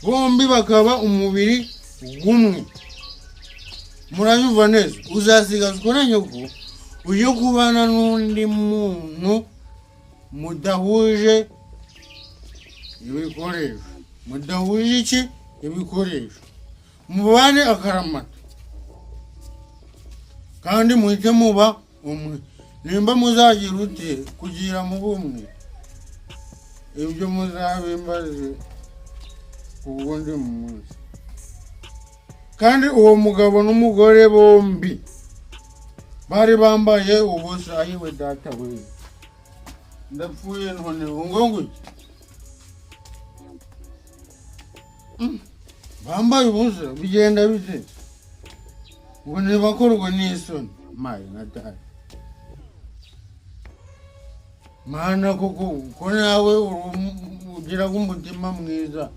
Bombi bakaba umubiri gumwe. Muranyumva neza? Uzasigazwa na nyoko ujye kubana n'undi muntu mudahuje ibikoresho. Mudahuje iki? Ibikoresho. Mubane akaramata kandi muhite muba umwe. Nimba muzagira ute kugira mu bumwe, ibyo muzabimbaze ku wundi munsi. Kandi uwo mugabo n'umugore bombi bari bambaye ubusa. Ayiwe data we, ndapfuye none ngo nguki? Bambaye ubusa bigenda bite? Ngo ntibakorwe n'isoni. Mayi na data, mana, koko ko nawe ugiraga umutima mwiza.